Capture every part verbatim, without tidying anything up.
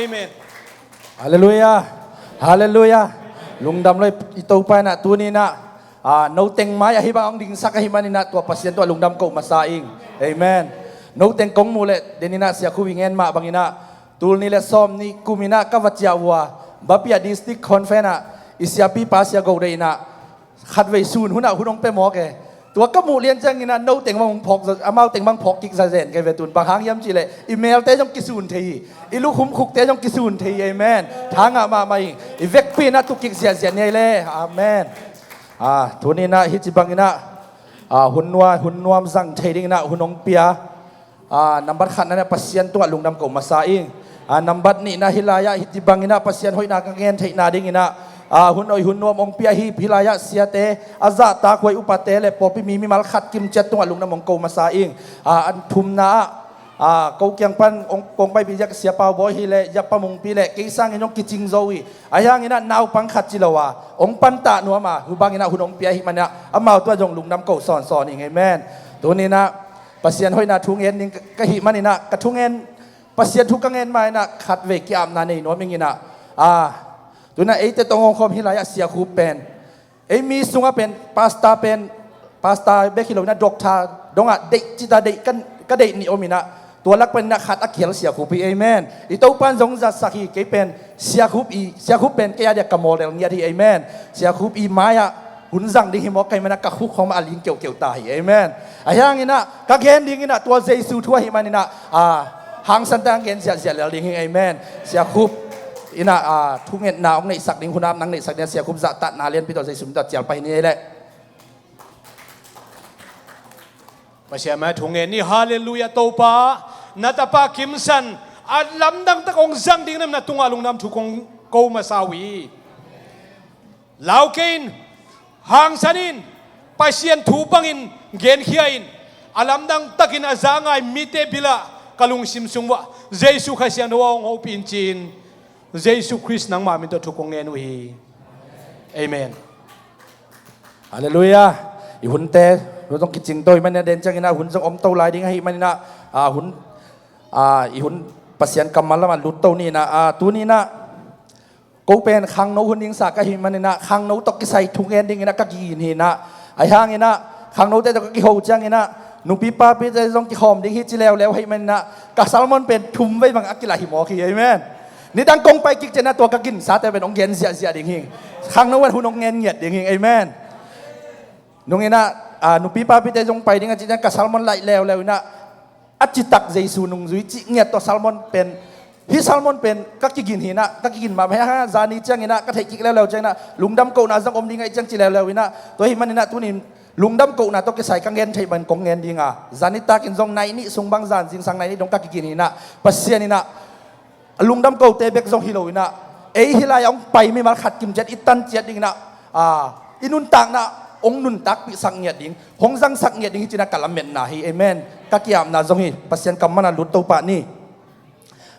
Amen. Halleluiah. Halleluiah. Lungdam lo i Topa in ah tuni in ah, ah, no teng mai-ah hih bang hong dingsak ahih manin ah tua Pasian tungah lungdam ko masa ing. Amen. No teng kong muh leh den in ah Sia Khup i ngen mah bangin ah, tul nih le sawm nih kum in ah ka va ciah uh a, Bapia District Conference ah i siapipa Sia Go Dei in ah khatvei sun hun ah hun hong pia mawk e. Tua ka muh lian ciangin ah no teng bang hong phawk za, amau teng bang phawk kik zazen kei ve tun. Bang hang hiam cih leh i melte zong kisun thei hi, i lukhum khukte zong kisun thei hi. Amen. Tha ngah mahmah ing. I vekpi in ah tuk kik ziahziah ni ei le. Amen. Ah, tuni in ah hih ci bangin ah, ah, hun nuam, hun nuam zang thei dingin ah hun hong pia, ah, nambat khatna in ah Pasian tungah lungdam ko masa ing. Ah, nambat nihna hih lai-ah hih ci bangin ah Pasian hoihna ka ngen theihna dingin ah, ah, hun oi hun nuam hong pia hi, hih lai-ah siate, a zahtak huai upate le pawlpi mi mimal khat kimciat tungah lungdam hong ko masa ing. Ah, a thumna ah, ah, ko kiang pan hong, kong paipih ziak Sia Pau Bawi hi le Sia Pa Mungpi le kei sangin hong kicing zo hi. Ahi hangin ah naupang khat ci lo a hong pantah nuam a, hih bangin ah hun hong pia ahih manin ah amau tungah zong lungdam ko sawnsawn ing. Amen. Tuni in ah Pasian hoihna thu ngen ding ka, ka hih manin ah ka thungen, Pasian thu ka ngen ma in ah khatvei ki-apna nei nuam ing in ah. Ah, tuni in ah eite tawh hong khawm hih lai-ah Sia Khup pen, ei mi sungah pen pastor pen, pastor bek hi lo in ah doctor dongah deih cita deih ka, ka deih nih om in ah, tua lak panin ah khat a kihel Sia Khup hi. Amen. I Topa in zong zatsak hi. Kei pen Sia Khup i, Sia Khup pen kei a diak ka model ngiat hi. Amen. Sia Khup i mai-ah hun zang ding hi mawk ka hih manin ah ka khuk khawng mah a ling keuhkeuh ta hi. Amen. Ahi hangin ah ka gen dingin ah tua Jesu thu ahih manin ah, ah, hangsan tak hong gen ziahziah lel ding hi. Amen. Sia Khup in ah, ah, thungetna hong neihsak ding, hun ap nang neihsak ding ah Sia Khup zahtakna lianpi tawh Jesu min tawh cial pah hi ni ei le. Pasian mai thu ngen ni. Halleluiah. Topa, na tapa Kimsan a lamdang tak hong zang ding na tungah lungdam thu kong ko masa uh hi. Lau kei in, hangsan in, Pasian thu bangin genkhia in, a lamdang takin a za ngai mite bilah ka lungsim sung uah Jesu Khazih Siangtho a hong hopih in ci-in, Jesu Khrist nangmah min tawh thu kong ngen uh hi. Amen. Halleluiah. I hunte zong kicing to ahih manin ah den ciangin ah hun zong om to lai ding ahih manin ah, ah, hun, ah, i hun Pasian kammal lamah lut to ni in ah, ah, tuni in ah ko pen khangno hun dingsa ka hih manin ah khangno tawh kisai thu ngen dingin ah ka kigin hi in ah. Ahi hangin ah khangnote tawh ka kiho ciangin ah nupi papite zong kikhawm ding hi ci leuleu ahih manin ah ka sermon pen thum vei bang a kilah hi mawk hi. Amen. Nidang kong pai kik ciangin ah tua ka ginsate pen hong gen ziahziah ding hi. Khangno in hun hong ngen ngiat ding hi. Amen. Nung in ah, ah, nupi papite zong pai ding a cih ciang ka sermon laih leuleu in ah, a citak Jesu nungzui cih ngiat tua sermon pen, hih sermon pen ka kigin hi in ah, ka kigin mahmah hi a, zani ciangin ah ka theih kik leuleu ciangin ah lungdam kohna zong om ding ahih ciang ci leuleu in ah, tua ahih manin ah tuni in lungdam kohna tawh kisai ka ngen theih bangin kong ngen ding a, zani takin zong nai nih sung bang zan zingsang nai nih dong ka kigin hi in ah, Pasian in ah a lungdam kote bek zong hi lo in ah, ei hih lai-ah hong pai mimal khat kimciat i tan ciat dingin ah, ah, i nuntakna hong nuntakpihsak ngiat ding, hong zangsak ngiat ding hi ci-in ah ka lametna hi. Amen. Ka ki-apna zong hi. Pasian kammal ah lut to pah ni.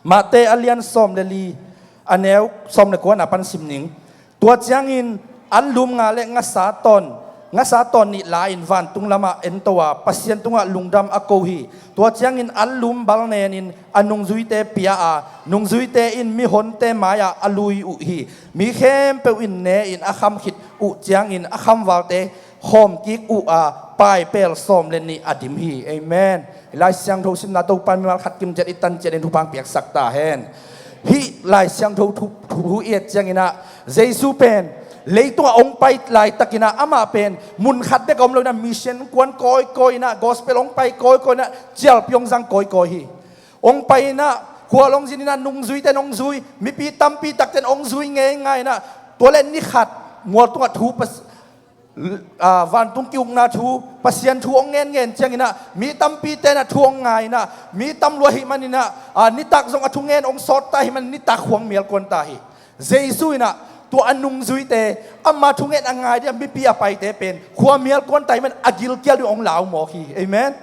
Matthai a lian sawm le li, a neu sawm le kuana pan sim ning. Tua ciangin anlum nga le ngasa tawn, ngasa tawn nih la-in vantung lamah ento a, Pasian tungah lungdam a ko hi. Tua ciangin anlum bal nenin a nungzuite pia a, nungzuite in mihonte mai-ah a lui uh hi. Mi khempeuh in ne-in a kham khit uh ciangin a khamvalte khawm kik uh a, paipel sawm le nih a dim hi. Amen. Lai Siangtho simna Topa in mimal khat kimciat i tan ciat in thupha hong piaksak ta hen. Hih Lai Siangtho thu, thu, thu i et ciangin ah Jesu pen leitungah hong pai laitakin ah amah pen mun khat bek a om lo in ah mission kuan kawikawi in ah gospel hong pai kawikawi in ah cialpi hong zang kawikawi hi. Hong pai in ah khual hong zin in ah nungzuite in hong zui, mipi tampi takte in hong zui ngeingai in ah tua leh ni khat mual tungah thu pas, ah, vantung ki-ukna thu, Pasian thu hong ngenngen ciangin ah mi tampite in ah thu hong ngai in ah, mi tam lua ahih manin ah, ah, nitak zong a thungen hong sawt ta ahih manin nitak khua hong mialkuan ta hi. Jesu in ah tua a nungzuite, ama thungen a ngai ding a mipi a paite pen khua mialkuan ta ahih manin a gilkial ding hong lau mawk hi. Amen.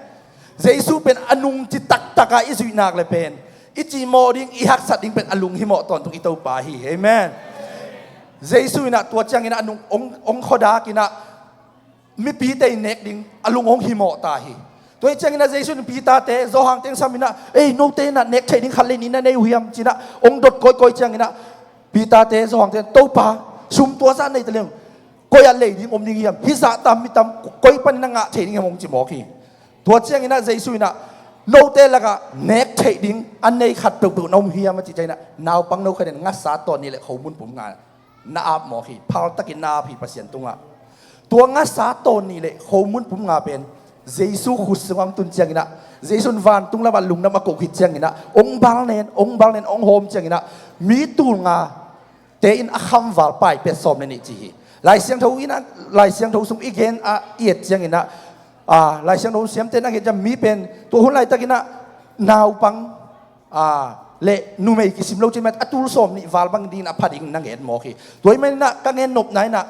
Jesu pen a nungci taktak a i zuih nak leh pen i cihmawh ding, i haksat ding pen a lunghimawh tawntung i Topa hi. Amen. Jesu in ah tua ciangin ah a nung hong, hong khuadak in ah mipite i nek ding a lung hong himawh ta hi. Tua hi ciangin ah Jesu in Peter te, Johan te sam in ah, "Ei, note in ah nek theih ding khat le nih na nei uh hiam?" ci-in ah hong dot kawikawi ciangin ah Peter te, Johan te, "Topa, sum tua zah nei ta leng, koi ah lei ding om ding hiam? Hih zah tam mi tam, koi panin ah ngah thei ding hiam?" hong ci mawk hi. Tua ciangin ah Jesu in ah, "Note lakah nek theih ding a nei khat peuhpeuh na om hiam?" a cih ciangin ah naupang no khat in ngasa tawh nih le khomun pum nga na ap mawk hi. Phal takin na ap hi Pasian tungah. Tua ngasa tawh nih le khomun pum nga pen Jesu khut sungah hong tun ciangin ah, Jesu in vantung lamah lungdam a koh khit ciangin ah, hong balnen, hong balnen, hong hawm ciangin ah, mi tul nga te in a khamval pai pet sawm le nih ci hi. Lai Siangtho in ah, Lai Siangtho sung i gen a i et ciangin ah, ah, Lai Siangtho siamte in a gen ciang mi pen tua hun laitakin ah naupang, ah, le numei kisim lo ci-in ah a tul sawm nih val bang dingin a pha ding na ngen mawk hi. Tua hi manin ah ka ngen nopna in ah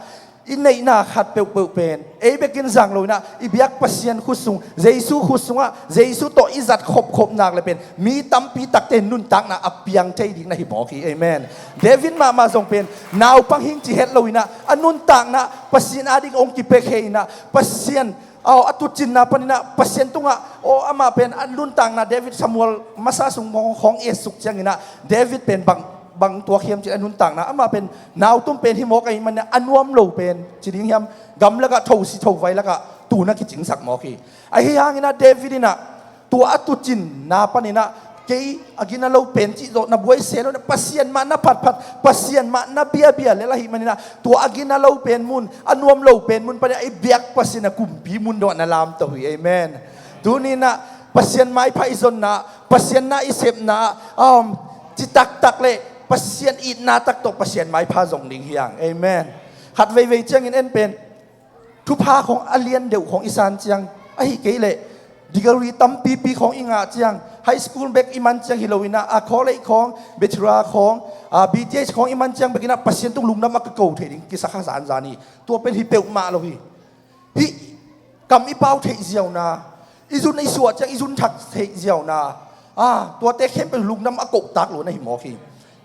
i neihna khat peuhpeuh pen ei bekin zang lo in ah i biak Pasian khut sung, Jesu khut sungah Jesu tawh i zat khopkhop nak le pen mi tampi takte nuntakna a piang thei ding na hi mawk hi. Amen. David mahmah zong pen naupang hing ci het lo in ah a nuntakna Pasian ading hong kipiakhia in ah Pasian, aw, a tutcinna panin ah Pasian tungah, aw, amah pen a nuntakna David, Samuel masa sung hong, hong etsuk ciangin ah David pen bang, bang tuak hiam cih a nuntakna, amah pen nautum pen hi mawk ahih manin ah a nuam lo pen ci ding hiam, gamlakah thosi thovai lakah tu na kicingsak mawk hi. Ahi hangin ah David in ah tua a tutcinna panin ah kei a gina lo pen cih zawh na buai se lo in ah Pasian mah na phatphat, Pasian mah na biabia lel ahih manin ah tua a gina lo pen mun, a nuam lo pen mun panin ah i biak Pasian a kumpi mun dongah na lamto hi. Amen. Tuni in ah Pasian maipha i zonna, Pasian na i sepna, um, ci taktak le Pasian itna tak tawh Pasian maipha zong ding hi hang. Amen. Khat veivei ciangin en pen thupha khawng a lian deuh khawng i san ciang, ahih kei leh degree tampipi khawng i ngah ciang, high school bek i man ciang hi lo in ah, a college khawng, bachelor khawng, a B T H khawng i man ciang bek in ah Pasian tung lungdam a kiko thei ding kisa kha zanzan hi. Tua pen hi peuhmah lo hi. Hih kam i pau theih ziauna, i zun i suah ciang i zun thak theih ziauna, a, tuate khempeuh lungdam a kohtak lo na hi mawk hi.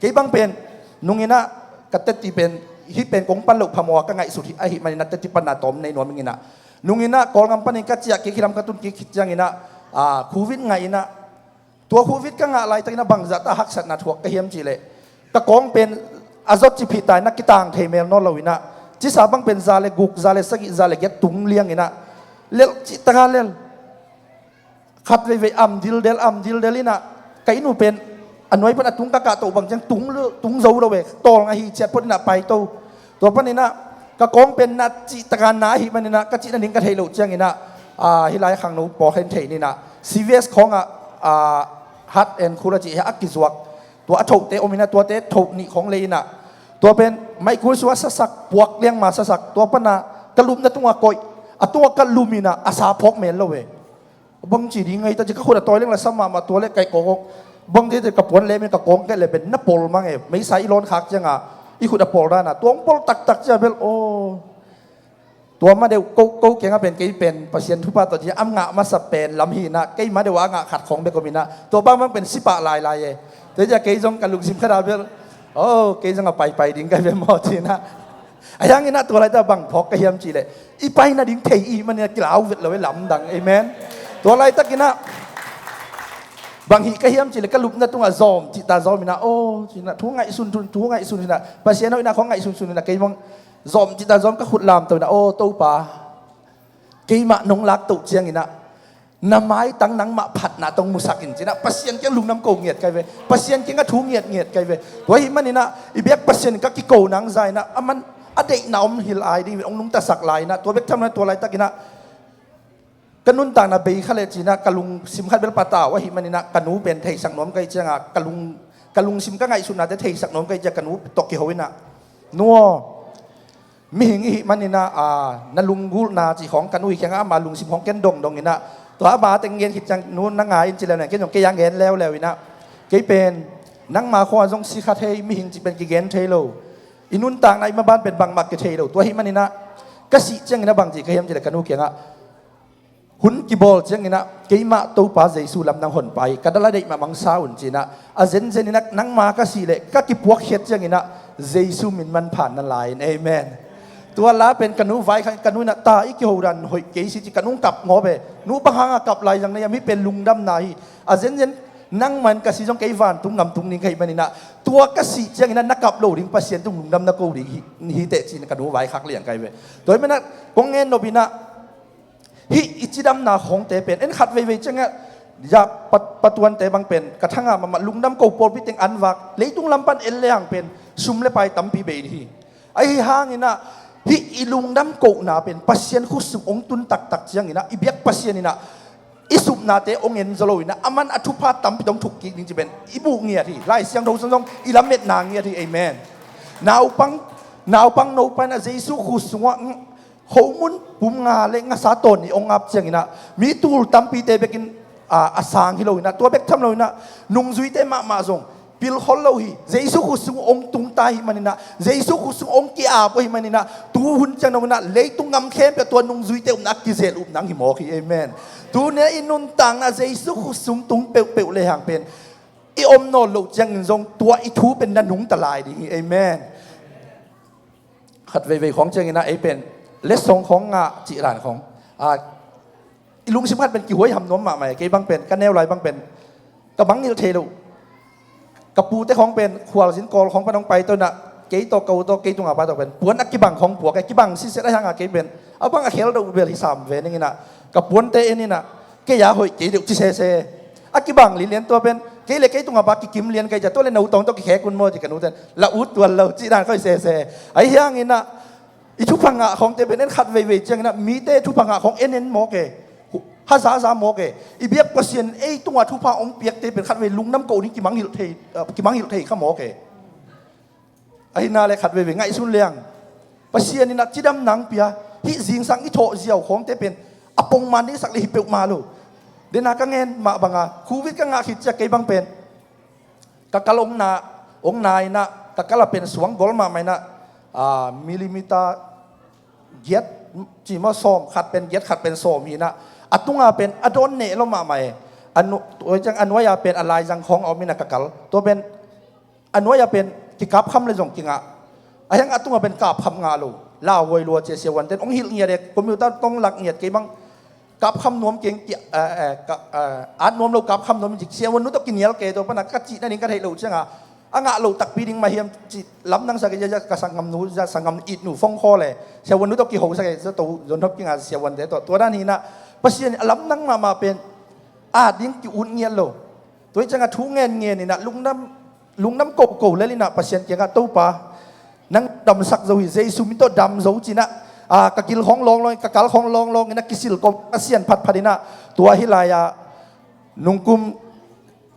Kei bang pen nung in ah ka teti pen, hih pen kong pan loh phamawh a ka ngaihsut hi, ahih manin ah teti panna tawm nei nuam ing in ah, nung in ah Kawlgam panin ka ciah kik hi lam ka tun kik khit ciangin ah, a, covid ngah in ah, tua covid ka ngah laitakin ah bangzah ta haksatna thuak ka hiam cih leh ka kawng pen a zot ciphi ta in ah kitang thei mel nawn lo in ah, cisa bang pen za le guk, za le sagih, za le giat tung liang in ah, lel cih taka lel. Khat veivei am dildel, am dildel in ah, ka inn uh pen a nuai pan a tung ka kahtoh bang ciang tung lo, tung zo lo e, tawl ngah hi ciat phot in ah paito. Tua panin ah ka kawng pen na cih taka na ahih manin ah ka cih nading ka theih loh ciangin ah, a, hih lai khangno pawlkhat in thei ni in ah, C V S khawngah, a, hot and cold a cih hi a kizuak. Tua a thohte om in ah, tuate thoh nih khawng lei in ah, tua pen maihkul sungah sasak, puak liang ma sasak, tua pan ah ka lupna tungah koih, a tungah ka lum in ah a sa phawk mel lo e. Bang ci ding ngai ta ci, ka khut a tawi leng la sa mahmah, tua le kaih kawk, bang tete ka puan lem in ka kawng kei le pen na pawl mang e, meisa i lawn khak ciangah i khut a pawl dan a, tua hong pawl taktak ciang bel, aw. Tua ma deuh ko, ko kiangah pen kei pen Pasian thupha tawh ci a ngah masa pen lam hi in ah, kei ma deuh a ngah khat khawng bek om in ah, tua bangbang pen sipah lailai e. Tua ciah kei zong ka lungsim khat ah bel, aw, kei zong a paipai ding kai bel maw ci in ah. Ahi hangin ah tua laitak bang phawk ka hiam cih leh, i pai nading thei i hih manin ah kilau vet lo e lamdang. Amen. Tua laitakin ah bang hih ka hiam cih leh ka lupna tungah zawm cihta zawm in ah, aw, ci in ah, thu ngaihsun, thu, thu ngaihsun in ah, Pasian hoihna khawng ngaihsunsun in ah, kei bang zawm cihta zawm, ka khut lamto in ah, aw Topa, keimah nong laktoh ciangin ah na maitang nangmah phatna tawh hong musak in ci in ah, Pasian kiang lungdam ko ngiat kai ve, Pasian kiangah thu ngiatngiat kai ve. Tua ahih manin ah i biak Pasian ka kiko nang za in ah, a man a deihna om hi lai ding ve, hong nungtasak lai in ah, tua bek tham lo in ah tua laitakin ah ka nuntakna bei kha le ci in ah ka lungsim khat bel patau ahih manin ah ka nu pen theisak nuam kai ciangah ka lung, ka lungsim ka ngaihsutnate theisak nuam kai ciang ka nu tawh kiho in ah, nu aw, mihing i hih manin ah, a, na lunggulhna cih khawng ka nu i kiangah ama lungsim khawng ken dongdong in ah, tua ama teng gen khit ciang nu na ngai in ci leuleu, ken zong kei a ngen leuleu in ah, kei pen nangma khawng ah zong si kha thei, mihing cih pen kigen thei lo, i nuntakna i maban pen bangmah kithei lo, tua ahih manin ah ka sih ciangin ah bang ci ka hiam cih leh ka nu kiangah, hun kibawl ciangin ah keimah Topa Jesu lam nang honpa hi, ka dal a deih mahmah hong sa un ci in ah, a zenzen in ah nangma ka sih leh ka kipuakkhiat ciangin ah Jesu min manpha na lai in. Amen. Tua la pen ka nu vai kha, ka nu in ah, "Ta, i kiho dan hoih kei si," ci, ka nu kap ngawp e. "Nu, bang hanga kap lai zang na hiam? Hih pen lungdamna hi. A zenzen nangmah in ka si zong kei vantung ngamtung ding ka hih manin ah, tua ka sih ciangin ah na kap lo ding, Pasian tung lungdam na ko ding hi, hi teh," ci-in ka nu vai khak liang kai ve. Tua hih manin ah kong ngen nop in ah, hih i cidamna khawngte pen en khat veivei ciangah, ya, pa, patuante bang pen ka thangah mahmah, lungdam ko, pawlpi teng an vak, leitung lam pan en lehang pen sum le pai tampi bei hi. Ahi hangin ah, hih i lungdam kohna pen Pasian khut sung hong tun taktak ciangin ah, i biak Pasian in ah i supnate hong en zaw lo in ah, aman a thupha tampi tawh thuk kik ding ci pen i buh ngiat hi. Lai Siangtho sung zong i lametna ngiat hi. Amen. Naupang, naupang nopa in ah Jesu khut sungah, mm, khomun pum nga le ngasa tawn nih hong ap ciangin ah, mi tul tampite bekin, a, a sang hi lo in ah, tua bek tham lo in ah, nungzuite mahmah zong pilkhol lo hi. Jesu khut sung hong tungta hi manin ah, Jesu khut sung hong ki-ap uh hi manin ah, tu hun ciang dong in ah, leitung gam khempeuh tua nungzuite upna a kizel upna hi mawk hi. Amen. Tuni-a i nuntakna Jesu khut sung tung peuhpeuh lehang pen i om nawn loh ciangin zong tua i thu pen na nungta lai ding hi. Amen. Khat veivei khawng ciangin ah ei pen letsong khawng ngah cih dan khawng, a, i lungsim khat pen kihuaiham nuam mahmah e. Kei bang pen ka neu lai bang pen ka mangngilh thei lo. Ka pute khawng pen khualzin Kawl khawng pan hong pai tawh in ah, kei tawh, ka u tawh, kei tunga pa tawh pen puan a kibang khawng puak e. Kibang sitset ahi hanga kei pen a bang a khel deuh bel hi sam ve ning in ah, ka puante en in ah, kei a hoih kei deuh ci sese. A kibang lilian tua pen, kei le kei tunga pa kikim lian kai cia, tua le no tawng tawh kikhek un maw ci ka nute in, la ut tuan lo cih dan khawng hi sese. Ahi hangin ah, i thupha ngah khawngte pen en khat veivei ciangin ah, mite thupha ngah khawng en en mawk e. Hazaza mawk e. I biak Pasian ei tungah thupha hong piakte pen khat vei lungdam ko ding kimangngilh thei, ah, kimangngilh thei kha mawk e. Ahi na le khat veivei ngaihsun leng, Pasian in ah cidam nang pia, hih zingsang i thawh ziau khawngte pen a pongman ding sak le hi peuhmah lo. Dena ka ngen mah banga, Covid ka ngah khit ciang kei bang pen ka kal hong na, hong na in ah, ka kal a pen suang gol mahmah in ah, a, millimeter giat, ci maw, sawm, khat pen giat, khat pen sawm hi in ah, a tunga pen a dawn neh lo mahmah e. A nu-, tua ciang a nuai-a pen a laizang khawng a om in ah ka kal. Tua pen a nuai-a pen kikapkham le zong kingah. Ahi hang a tunga pen kapkham ngah lo. Lauhuai lua cia siavuanten hong hilh ngiat e, computer tawh hong lak ngiat, kei bang kapkham nuam keng, ki, eh, eh, ka, eh, at nuam lo, kapkham nuam in ci, siavuan nu tawh kinial kei, tua pana ka cih nading ka theih loh cianga, a ngah loh takpi ding mah hiam ci, lamdang sak e, ya, ya, ka sanggamnu, ya, sanggam itnu phone call e, siavuan nu tawh kiho sak e, zato, zon hop kinga siavuante tawh, tua dan hi in ah, Pasian a lamdang mahmah pen, at ding ki-ut ngiat lo. Tua hi cianga thu ngen ngen in ah, lungdam, lungdam ko ko lel in ah Pasian kiangah, Topa, nang damsak zo hi, Jesu min tawh dam zo ci in ah, a, ka gil khawng lawnglawng, ka kal khawng lawnglawng in ah kisil kawm, ka sian phatphat in ah, tua hi lai-ah nungkum,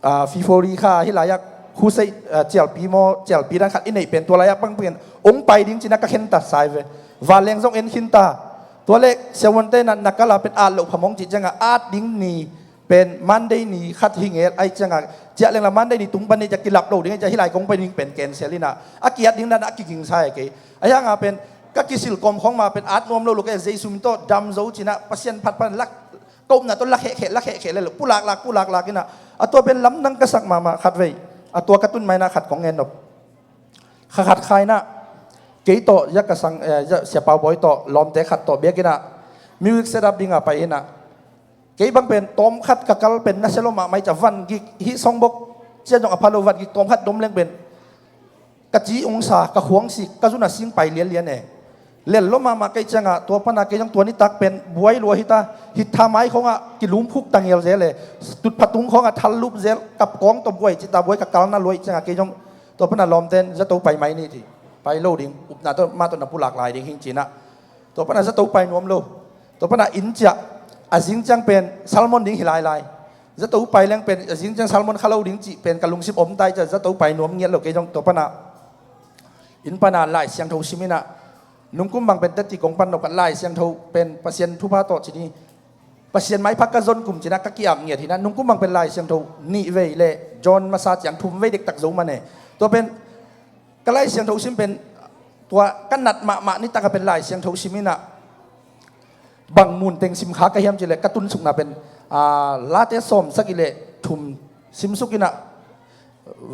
a, February kha hi lai-ah crusade, a, cialpi maw, cialpi dan khat i neih pen, tua lai-ah pang pen hong pai ding ci in ah ka khentat sa hi ve. Vanleng zong en khinta. Tua le siavuante in ah, na kal a pen at loh phamawh ci cianga, at ding ni pen Monday ni khat hi ngel, ahi cianga, ciah leng la Monday ni tung pan ni cia kilap lo ding, cia hi lai kong pai ding pen cancel in ah, a ki-at ding dan a kiging sa e kei. Ahi hanga pen ka kisil kawm khawng mah pen at nuam lo lo kei, Jesu min tawh dam zo ci in ah, Pasian phatphat lak, ka upna tawh la khehkheh, la khehkheh le lo, pulaklak, pulaklak in ah, a tua pen lamdang ka sak mahmah khat vei. A tua ka tun mai in ah khat kong ngen nop. Kha khat khai in ah, kei tawh, ya ka sang, eh, ya Sia Pau Bawi tawh, lawmte khat tawh biakinn ah music set up dinga pai in ah, kei bang pen tawmkhat ka kal pen nasia lua mahmah hi cia, van gik, hih songbox cian zong a pha lo, van gik tawmkhat dom leng pen ka ci ungsa, ka khuang sik, ka zun a sing pai lianlian e. Lel lua mahmah kei cianga, tua pana kei zong tua nitak pen buai lua hi ta, hih tha mai khawngah kilum khuk ta ngel zel e, tutpha tung khawngah thal lup zel, kap kawng tawh buai ci ta, buai ka kalna lua hi cianga, kei zong tua pana lawmten zato pai mai ni ci, pai lo ding, upna tawh, mah tawh na pulak lai ding hing ci in ah, tua pana zato pai nuam lo. Tua pana inn ciah, a zing ciang pen sermon ding hi lailai. Zato pai leng pen a zing ciang sermon kha lo ding cih pen ka lungsim om ta hi cia, zato pai nuam ngiat lo kei zong. Tua pana inn pana Lai Siangtho sim in ah, nungkum bang pen teti kong pan nop khat, Lai Siangtho pen Pasian thupha tawh ci ni, Pasian maipha ka zon kum ci in ah ka ki-ap ngiat hi in ah, nungkum bang pen Lai Siangtho nih vei le John masa ciang thum vei dektak zo man e. Tua pen ka Lai Siangtho sim pen, tua ka nat mahmah nitak a pen Lai Siangtho sim in ah, bang mun teng sim kha ka hiam cih leh, ka tunsukna pen, a, Late sawmsagih le thum simsuk in ah,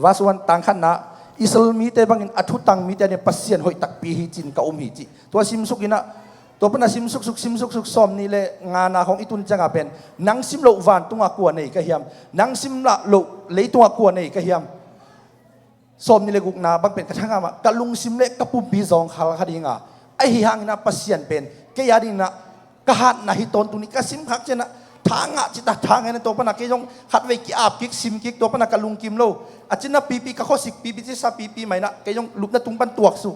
verse one, tang khatna, Israel mite bangin a thutang mite a ding Pasian hoih takpi hi cin ka um hi cih tua simsuk inah, tua pana simsuksuk simsuksuk sawm nih le ngana hong i tun cianga pen, nang sim loh vantungah kua nei ka hiam? Nang sim lah loh leitungah kua nei ka hiam? Sawm nih le gukna bang pen ka thangah mah ka lungsim le ka pumpi zawngkhal kha dinga, ahi hanginah Pasian pen kei a dinginah ka hatna hi tawntung ni. Ka simkhak cianah thangah cita thangah inah tua pana kei zong khatvei ki-ap kik sim kik, tua pana ka lungkim lo. A cina pipi, ka khuasik pipi, cisa pipi mah inah kei zong lupna tung pan tuaksuk,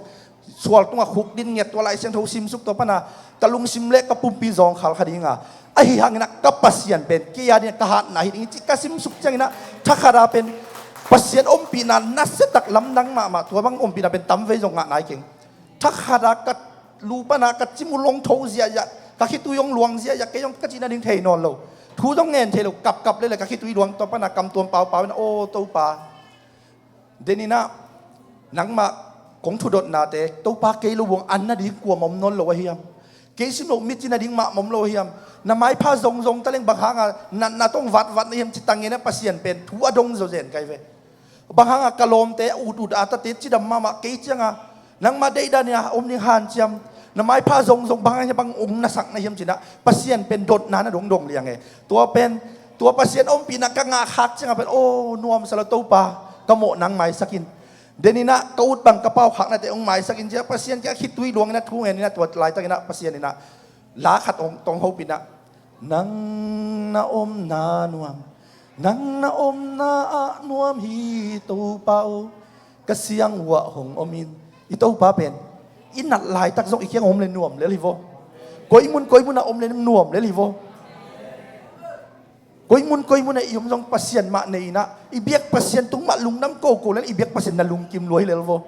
sual tungah khuk din ngiat, tua Lai Siangtho simsuk, tua pana ka lungsim le ka pumpi zawngkhal kha dinga, ahi hanginah ka Pasian pen kei a dingah ka hatna hi ding hi cih ka simsuk cianginah thakhata pen Pasian ompihna nasiatak lamdang mahmah, tua bang ompihna pen tamvei zong ngah nai keng. Thakhata ka lu pana ka cimulong tho ziahziah, ka khitui hong luang ziahziah, kei zong ka cihna ding thei nawn lo. Thu zong ngen thei lo, kapkap lele ka khitui luang, tua pana kamtuam paupau inah, aw Topa, deninah nangmah kong thudotnate Topa kei lo buang an nading kuam om nawn lo ahiam? Kei sim loh micin nading mah om lo ahiam? Na maipha zongzong taleng bang hanga natna tong vatvat na hiam ci tangenah Pasian pen thu a dong zawzen kai ve. Bang hanga ka lawmte a ut ut a tate cidam mahmah kei cianga nangmah deihdan nia om ding hanciam, na maipha zongzong bang hanga bang ong nasak na hiam cinah Pasian pen dotna na dongdong liang e. Tua pen tua Pasian ompihna ka ngahkhak cianga pen, aw nuamsa lo Topa, ka mawh nang maisakin. Deninah ka ut bang ka paukhaknate ong maisakin cia Pasian kia khitui luanginah thu ngeninah tua laitakinah Pasian inah la khat ong tong hopinah, nang na omna nuam, nang na omna ah nuam hi Topa aw, ka siang uah hong omin. I Topa pen i nat laitak zong i kiang om le nuam lel hi vaw. Koimun koimunah om le nuam lel hi vaw. Koimun koimunah i om zong Pasian mah nei inah i biak Pasian tung mah lungdam koko lel, i biak Pasian na lungkim lua hi lel vaw.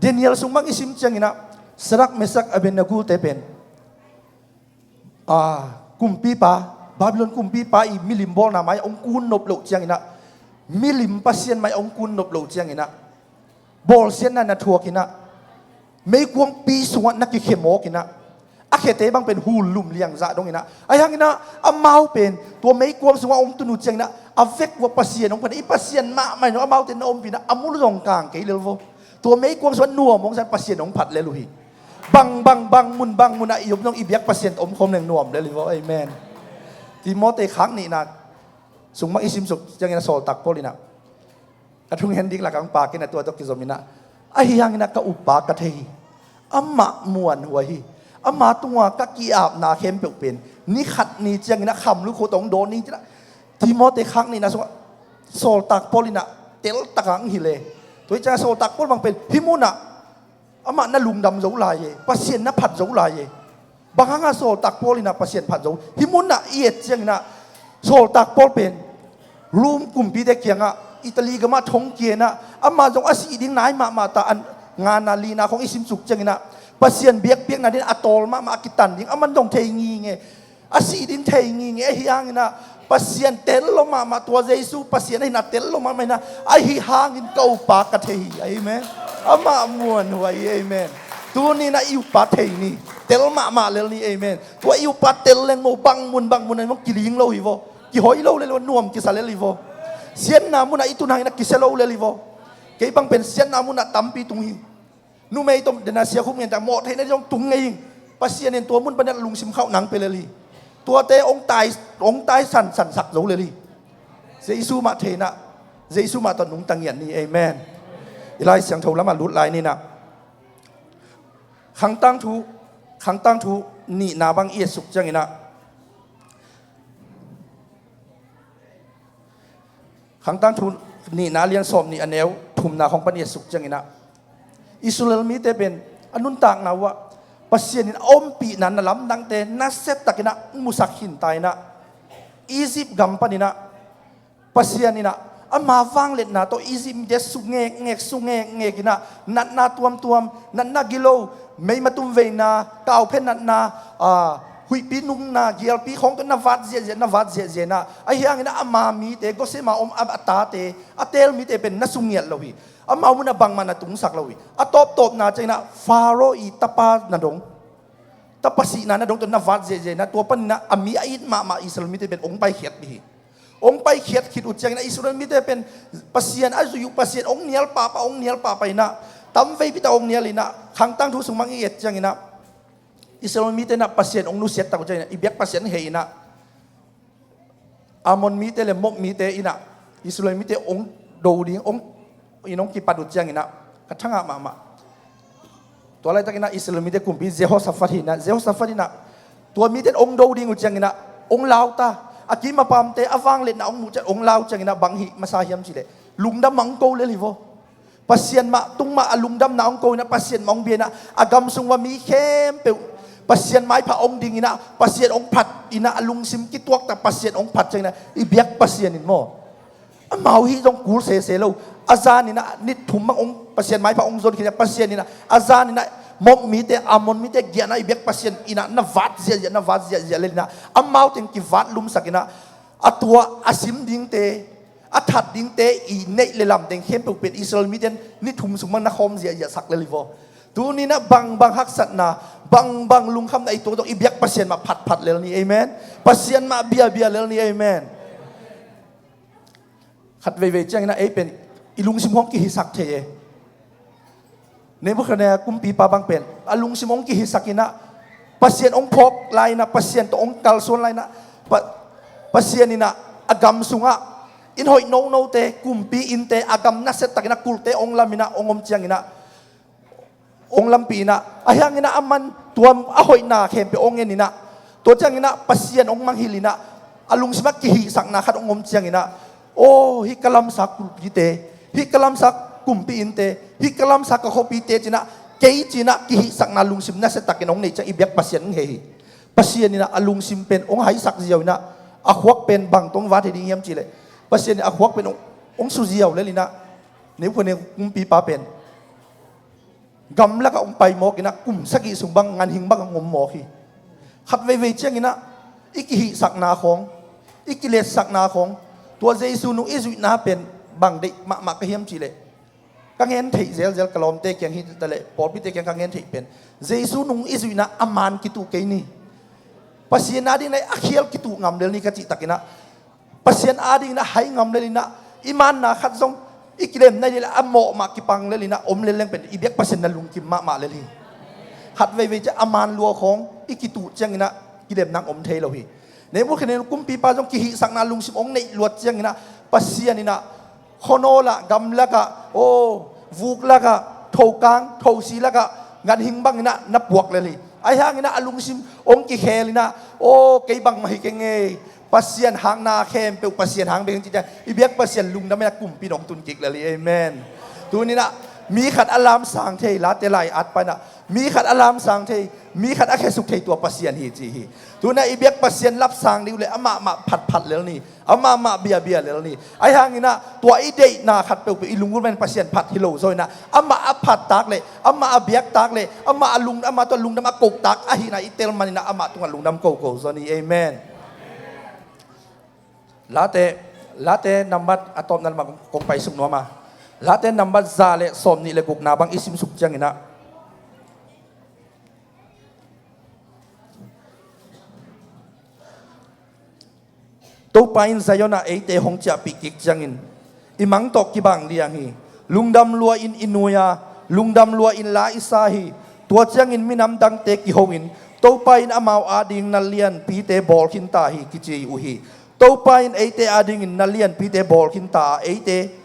Daniel sung bang i sim cianginah Sadrak, Mesak, Abednego te pen a, kumpipa, Babylon kumpipa i milim bawlna mai ong kun nop loh cianginah, milim Pasian mai ong kun nop loh cianginah, bawlsiatna na thuakinah, meikuangpi sungah na kikhemawkinah, a khete bang pen hullum liangzah donginah, ahi hanginah amau pen tua meikuang sungah ong tun uh cianginah a vek uah Pasian ong phan, i Pasian mahmah in amaute na ompinah a mul zong kang kei lel vaw. Tua meikuang sungah nuam ong san Pasian ong phat lel uh hi. Bang bang bang mun bang munah i om zong i biak Pasian omkhawm leng nuam lel hi vaw. Amen. Timote khak nihna sung mah i simsuk cianginah sawltak Paul inah, ka thungen ding lakah ang pakinah tua tawh kizominah, ahi hanginah ka uppa ka thei hi. Amah muanhuai hi. Ama tunga ka ki-apna khempeuh pen ni khat ni cianginah khamlu kho tawh ong dawn ni cinah Timote khak nihna sungah sawltak Paul inah teltakah ang hilh e. Tua hi ciangah sawltak Paul bang pen hih munah amah na lungdam zo lai e, Pasian na phat zo lai e. Bang hanga sawltak Paul inah Pasian phat zo? Hih munah i et cianginah sawltak Paul pen Rom kumpite kiangah Italy gamah thongkia inah, amah zong a sih ding nai mahmah ta, an ngana lina khong i simsuk cianginah Pasian biakpiakna din a tawl mahmah a kitan ding aman zong thei nginge. A sih din thei nginge, ahi hanginah Pasian tel lo mahmah, tua Jesu Pasian ahinah tel lo mahmah hinah, ahi hangin ka uppa ka thei hi. Amen. Amah muanhuai hi. Amen. Tuninah i uppa thei ni. Tel mahmah lel ni. Amen. Tua i uppa tel leng maw bang mun bang mun a maw kiling lo hi vaw. Kihoi lo lel hi vaw, nuam kisa lel hi vaw. Siatna munah i tun hanginah kisia lo lel hi vaw. Kei bang pen siatna munah tampi tung hi. Numei tawh dena sia khum ngen ta mawh theihna ding zong tung ngei hi. Pasian in tua mun panin lungsim khauh nang pe lel hi. Tuate ong tai, ong tai san san sak zo lel hi. Jesu mah theihna, Jesu mah tawh nungta ngiat ni. Amen. I Lai Siangtho lamah lut lai ninah Khangtang Thu, Khangtang Thu nihna bang i et suk cianginah Khangtang Thu nihna lian sawm nih a neu thumna khong pan i et suk cianginah Israel mite pen a nuntakna uhah Pasian in a ompihna na lamdangte nasiatakinah musak khinta inah Egypt gam paninah Pasian inah ama vangliatna tawh Egypt mite sungekngek sungekngek inah natna tuamtuam, natna gilo, meimatum veina, kauphe natna, a, huihpi nungna, gialpi khawng tawh na vat ziahziah, na vat ziahziah inah, ahi hanginah ama mite, Gosema om a, a tate, a teel mite pen na sungiat lo hi. Amau munah bangmah na tungsak lo hi. A tawptawpna cianginah Faro i tapa na dong, tapa sihna na dong tawh na vat ziahziah inah, tua paninah a mi a it mahmah Israel mite pen ong paikhiat hi. hong paikhiat khit uh ciangin ah Israel mite pen Pasian a zui uh, Pasian hong nial pahpah, hong nial pahpah in ah, tamveipi tak hong nial in ah, khangtang thu sung mah i et ciangin ah Israel mite in ah Pasian hong nusiat tak uh ciangin ah i biak Pasian hei in ah Ammon mite le Moab mite in ah Israel mite hong do ding, hong in hong kipat uh ciangin ah ka thangah mahmah. Tua laitakin ah Israel mite kumpi Jehoshaphat hi in ah, Jehoshaphat in ah tua mite hong do ding uh ciangin ah hong lau ta, a kim a pamte, a vangliatna hong muh ciang hong lau ciangin ah bang hih masa hiam cih leh lungdam mah hong ko lel hi vaw. Pasian mah tung mah a lungdamna hong ko in ah, Pasian mah hong bia in ah, a gam sung uah mi khempeuh Pasian maipha hong ding in ah, Pasian hong phat in ah, a lungsim kituak tak Pasian hong phat ciangin ah i biak Pasian in maw, amau hih zong kul sese lo. A zan in ah ni thum bang hong Pasian maipha hong zon khin ah, Pasian in ah a zan in ah Moab mite, Ammon mite giahna i biak Pasian in ah na vat ziahziah, na vat ziahziah lel in ah, amau teng kivat lumsak in ah, a tua a sim dingte, a that dingte i neih le lamdeng khempeuh pen Israel mite in ni thum sung bang na khawm ziahziah sak lel hi vaw. Tuni in ah bangbang haksatna, bangbang lungkhamna i tuak zong i biak Pasian mah phatphat lel ni, amen. Pasian mah biabia lel ni, amen. Khat veivei ciangin ah ei pen i lungsim hong kihisak thei e. Nebukhadnezzar kumpipa bang pen a lungsim hong kihisak in ah, Pasian hong phawk lai in ah, Pasian tawh hong kalsuan lai in ah, Pa- Pasian in ah a gam sungah inn hoih nonote, kumpi innte, a gam nasia takin a kulte hong lam in ah hong om ciangin ah, hong lampih in ah, ahi hangin ah aman tua a hoihna khempeuh hong en in ah, tua ciangin ah Pasian hong mangngilh in ah, a lungsim ah kihihsakna khat hong om ciangin ah, aw, hih ka lamsak kulpite, hih ka lamsak kumpi innte, hih ka lamsak ka khuapite ci in ah, kei ci in ah kihihsakna lungsim nasia takin hong neih ciang i biak Pasian hong hei hi. Pasian in ah a lungsim pen hong haisak ziau in ah, a khuak pen bang tawh hong va thei ding hiam cih leh, Pasian in a khuak pen hong, hong su ziau lel in ah, Nebukhadnezzar kumpipa pen gamlakah hong pai mawk in ah, kum sagih sung bang, ganhing bang hong om mawk hi. Khat veivei ciangin ah i kihihsakna khawng, i kiletsakna khawng, tua Jesu nung i zuihna pen bang deih mahmah ka hiam cih leh, ka ngen theih zelzel, ka lawmte kiang hi ta leh pawlpite kiang ka ngen theih pen, Jesu nung i zuihna a man kituh kei ni. Pasian ading in ah a khial kituh ngam lel ni ka cih takin ah, Pasian ading in ah hai ngam lel in ah, i manna khat zong i kilemna lel a mawh mah kipang lel in ah om lel leng pen i biak Pasian na lungkim mahmah lel hi. Khat veivei ciang a man lua khawng i kituh ciangin ah kilemna hong om thei lo hi. Nebukhadnezzar kumpipa zong kihihsakna lungsim hong neih luat ciangin ah, Pasian in ah khuanawl ah, gamlakah, aw, vuklakah, thokang thosi lakah ganhing bangin ah na puak lel hi. Ahi hangin ah a lungsim hong kikhel in ah, aw, kei bangmah hi keng ei, Pasian hakna khempeuh Pasian hang bek hi ci ciang i biak Pasian lungdam in ah kumpi in hong tun kik lel hi. Amen. Tuni in ah mi khat a lamsang thei, Late lai-at pan ah, mi khat a lamsang thei, mi khat a khesuk thei tua Pasian hi ci hi. Tuni in ah i biak Pasian lapsang ding uh leh amah mah phatphat lel ni, amah mah biabia lel ni. Ahi hangin ah tua i deihna khat peuhpeuh i lunggulh mah in Pasian phat hi lo zaw in ah, amah a phat tak leh, amah a biak tak leh, amah a lung, amah tawh lungdam a koh tak ahihna i tel man in ah amah tungah lungdam koko zaw ni. Amen. Late, Late nambat a tawpna lamah kong pai suk nuam a, Late nambat za le sawmnih le gukna bang i simsuk ciangin ah, Topa in Zion ah eite hong ciahpih kik ciangin i mang tawh kibang liang hi. Lungdam lua-in i nui a, lungdam lua-in la i sa hi. Tua ciangin minam dangte kiho-in, Topa in amau ading na lianpite bawl khinta hi, kici uh hi. Topa in eite adingin na lianpite bawl khinta a, eite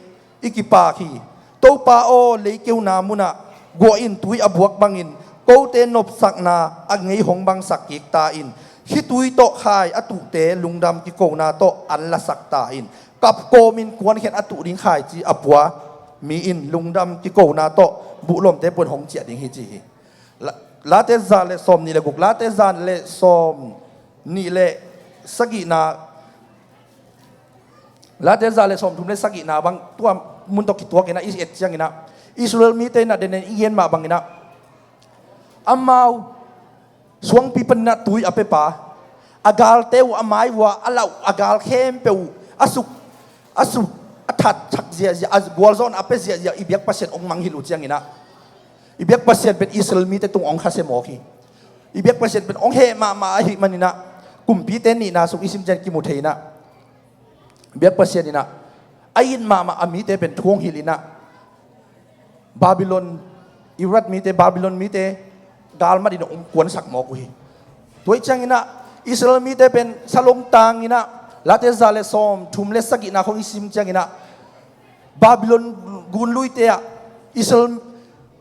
i kipak hi. Topa aw, leikeuna munah guah in tui a buak bangin, kote nopsakna a ngei hong bangsak kik ta in. Khitui tawh khai a tuhte lungdam kikona tawh an lasak ta in. Kap kawmin kuankhiat a tuh ding khaici a pua mi in lungdam kikona tawh buhlomte puan hong ciah ding hi, ci hi. La-, Late za le sawmnih le guk, Late za le sawmnih le sagihna, Late za le sawmthum le sagihna bang tua mun tawh kituak in ah i et ciangin ah, Israel mite in ah denden i gen mah bangin ah, amau suangpi panin ah tui a pepa, a galte uh a mai uh ah a lauh a gal khempeuh uh a suk, a suk, a thatsak ziahziah, a gualzawhna a pia ziahziah i biak Pasian hong mangngilh uh ciangin ah, i biak Pasian pen Israel mite tung hong khasia mawk hi. I biak Pasian pen hong heh mahmah ahih manin ah, Kumpite nihna sung i sim ciang kimu thei in ah, biak Pasian in ah, a it mahmah a mite pen thu hong hilh in ah, Babylon, Iraq mite, Babylon mite galmat in ah hong kuansak mawk uh hi. Tua ahih ciangin ah Israel mite pen salong tang in ah, Late za le sawm thum le sagihna khong i sim ciangin ah, Babylon gunluite ah Israel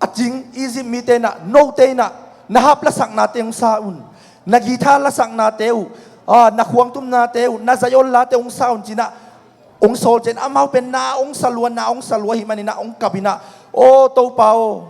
a cing Egypt mite in ah, note in ah na harp lasaknate hong sa un, na guitar lasaknate uh, ah, na khuangtumnate uh, na zaion late hong sa un ci-in ah hong sawl ciangin, amau pen na hong sa lua, na hong sa lua ahih manin ah hong kap in ah, aw Topa aw,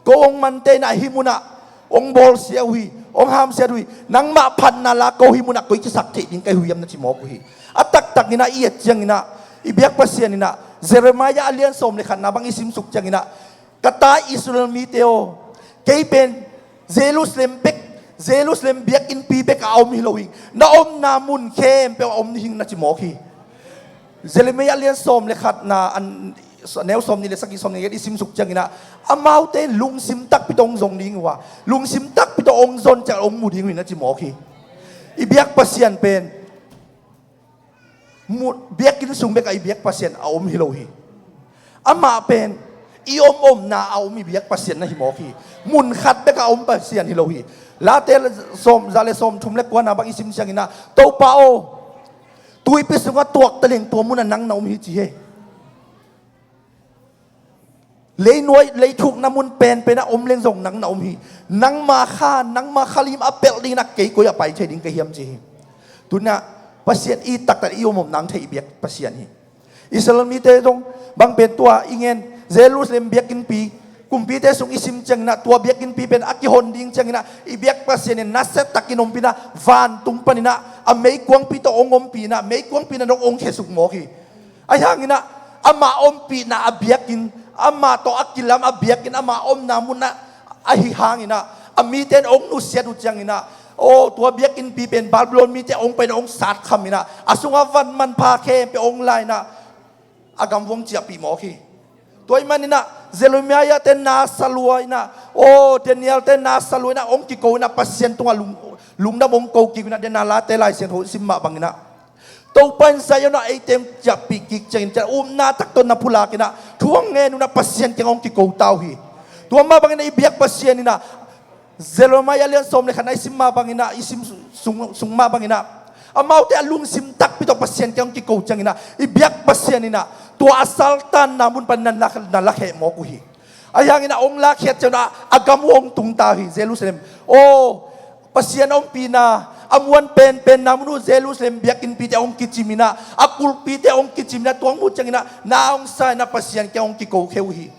ko hong mante in ah hih munah hong bawlsia uh hi, hong hamsia uh hi, nangmah phatna la ko hih munah koici sak theih ding ka hi uh hiam na ci mawk uh hi. A taktak in ah i et ciangin ah, i biak Pasian in ah, Jeremiah a lian sawm le khatna bang i simsuk ciangin ah, ka ta Israel mite aw, kei pen Jerusalem bek, Jerusalem biakinnpi bek a om hi lo hi, na omna mun khempeuh a om hi ing na ci mawk hi. Jeremiah lian sawm le khatna, an, neu sawm nih le sagih, sawm nih le giat i simsuk ciangin ah, amaute lungsim takpi tawh hong zong ding uh a, lungsim takpi tawh hong zon ciang hong mu ding uh hi na ci mawk hi. I biak Pasian pen mu, biakinn sung bek ah i biak Pasian a om hi lo hi. Amah pen i om omna a om i biak Pasian na hi mawk hi. Mun khat bek a om Pasian hi lo hi. Late sawm, za le sawm thum le kuana bang i sim ciangin ah, Topa aw, tuipi sungah tuak taleng tua munah nang na om hi ci hi. Leinuai, leithukna mun penpen ah om leng zong nang na om hi. Nangma kha, nangma kha lim a pelh ding in ah kei koi ah pai thei ding ka hiam ci hi. Tu-in ah Pasian i taktak i om om nang thei i biak Pasian hi. Israel mite zong bang pen tua i ngen, Jerusalem biakinnpi, kumpite sung i sim ciangin ah, tua biakinnpi pen a kihon ding ciangin ah, i biak Pasian in nasia takin ompih in ah, vantung panin ah a meikuangpi tawh hong ompih in ah, meikuangpi in ah dong hong khiasuk mawk hi. Ahi hangin ah, amah ompihna a biakinn, amah tawh a kilam a biakinn, amah omna mun ah ahi hangin ah, a mite in hong nusiat uh ciangin ah, aw, tua biakinnpi pen Babylon mite hong pai in ah hong satkham in ah, a sungah van manpha khempeuh hong la in ah, a gam uh hong ciahpih mawk hi. Tua ahih manin ah Jeremiah te na sa lua in ah, aw, Daniel te na sa lua in ah, hong kiko in ah, Pasian tungah lung, lungdam hong ko kik uh in ah, den a Late Lai Siangtho sim mah bangin ah, Topa in Zion ah eite hong ciahpih kik ciangin, ciah upna tak tawh na pulak in ah, thu hong ngen un ah, Pasian kiang hong kiko ta uh hi. Tua mah bangin ah i biak Pasian in ah, Jeremiah lian sawm le khatna i sim mah bangin ah, i sim sung, sung mah bangin ah, amaute a lungsim takpi tawh Pasian kiang hong kiko ciangin ah, i biak Pasian in ah, tua a saltanna mun pan na, na, na lakhia mawk uh hi. Ahi hangin ah hong lakkhiat ciangin ah, a gam uh hong tung ta uh hi, Jerusalem. Aw, Pasian ompihna a muan penpenna mun uh Jerusalem biakinnpite hong kicim in ah, a kulhpite hong kicim in ah, tua hong muh ciangin ah na hong sa in ah, Pasian kiang hong kiko khia uh hi.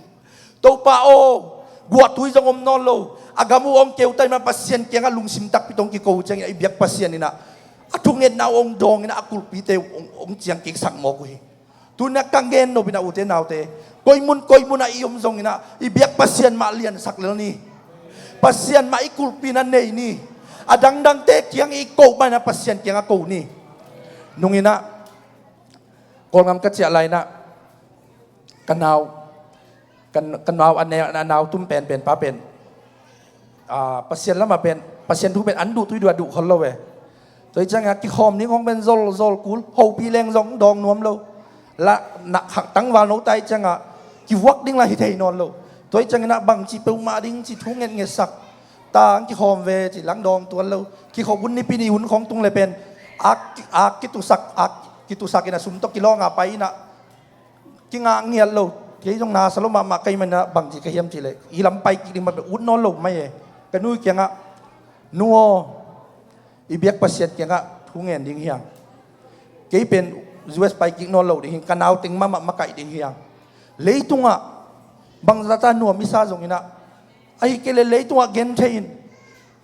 Topa aw, guahtui zong om nawn lo, a gam uh hong keu ta ahih manin Pasian kiangah lungsim takpi tawh hong kiko uh ciangin ah, i biak Pasian in ah, a thungetna uh hong dawng in ah, a kulhpite uh hong, hong ciangkiksak mawk uh hi. Tu-in ah ka gen nop in ah, ute naute, koi mun koi mun ah i om zongin ah, i biak Pasian mah liansak lel ni. Pasian mah i kulhpi in ah nei ni. A dangdangte kiang i koh mah in ah, Pasian kiangah ko ni. Nung in ah, Kawlgam ka ciah lai in ah, ka nau, ka, ka nau a ne-, a nau tum penpen pa pen, ah, Pasian lamah pen, Pasian thu pen an duh tui duh a duh khol lo ve. Tua ahih ciangin ah kikhawm ding khawng pen zol zol kul, hopih leng zong dawng nuam lo. La, na khak tangval no ta ahih ciangin ah kivuak ding lah hi thei nawn lo. Tua ahih ciangin ah bangci peuhmah ding ci thu ngetngetsak. Ta ang kikhawm ve ci lang dawng tuan lo. Kikhop hun, Nipi ni hun khawng tung le pen, ak, ak kitusak, ak kitusak in ah, sum tawh kilawng a pai in ah, kingah ngiat lo. Kei zong na sa lo mahmah ka hih manin ah, bangci ka hiam cih leh, hih lam pai kik ding mah pen ut nawn lo mai e. Ka nu kiangah, "Nu aw, i biak Pasian kiangah thu ngen ding hi hang. Kei pen U S pai kik nawn lo ding hi, ka nau teng mahmah makaih ding hi hang. Leitungah bangzah ta nuam i sa zongin ah, ahih kei leh leitungah genthei in,